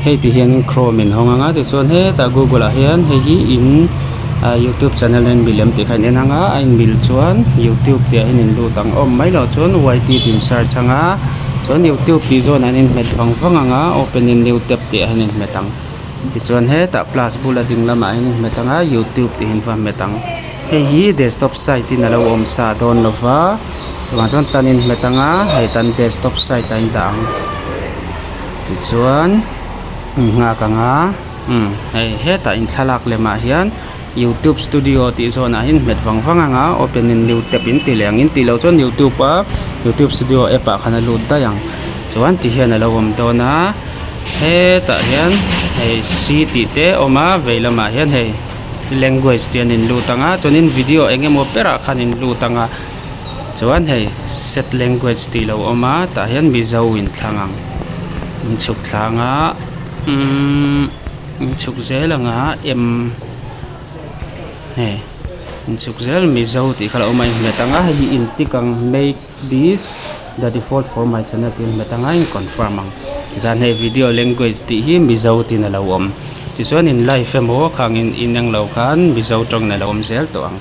Hei ti hian chrome in hawng anga tichuan hetah google ah hian hei hi in ah youtube channel a in mil em tih kha in en anga a in mil chuan youtube tih ah hian in lut ang awm mai loh chuan yt tih in search anga chuan youtube tih zawn ah hian in hmet vang vang anga open in new tab tih ah hian in hmet ang tichuan hetah plus bula ding lamah hian in hmet anga youtube tih hi in va hmet ang hei hi desktop site in alo awm sa dawn lova chuvang chuan tan in hmet anga hei tan desktop site ah in dah ang. Tichuan in nghak ang a umm hei hetah in thlalak lemah hian youtube studio tih zawnah hian hmet vang vang ang a open in new tab in ti leh ang in tih loh chuan youtube a youtube studio app ah khan a lut daih ang chuan ti hian alo awm dawn a hetah hian hei c tih te a awm a vei lamah hian hei language te an in lut ang a chuanin video eng emaw berah khan in lut ang a. Chuan hei set language tih lo awm a tah hian mizo in thlang ang in chhuk thlang a umm in chhuk zel ang a em hei in chhuk zel mizo tih kha a lo awm a in hmet ang a hei hi in tick ang make this the default for my channel tih a in hmet ang a in confirm ang tikhan hei video language tih hi mizo tiin a lo awm tichuan in live emaw khang in in englo khan mizo tawngin a lo awm zel tawh ang.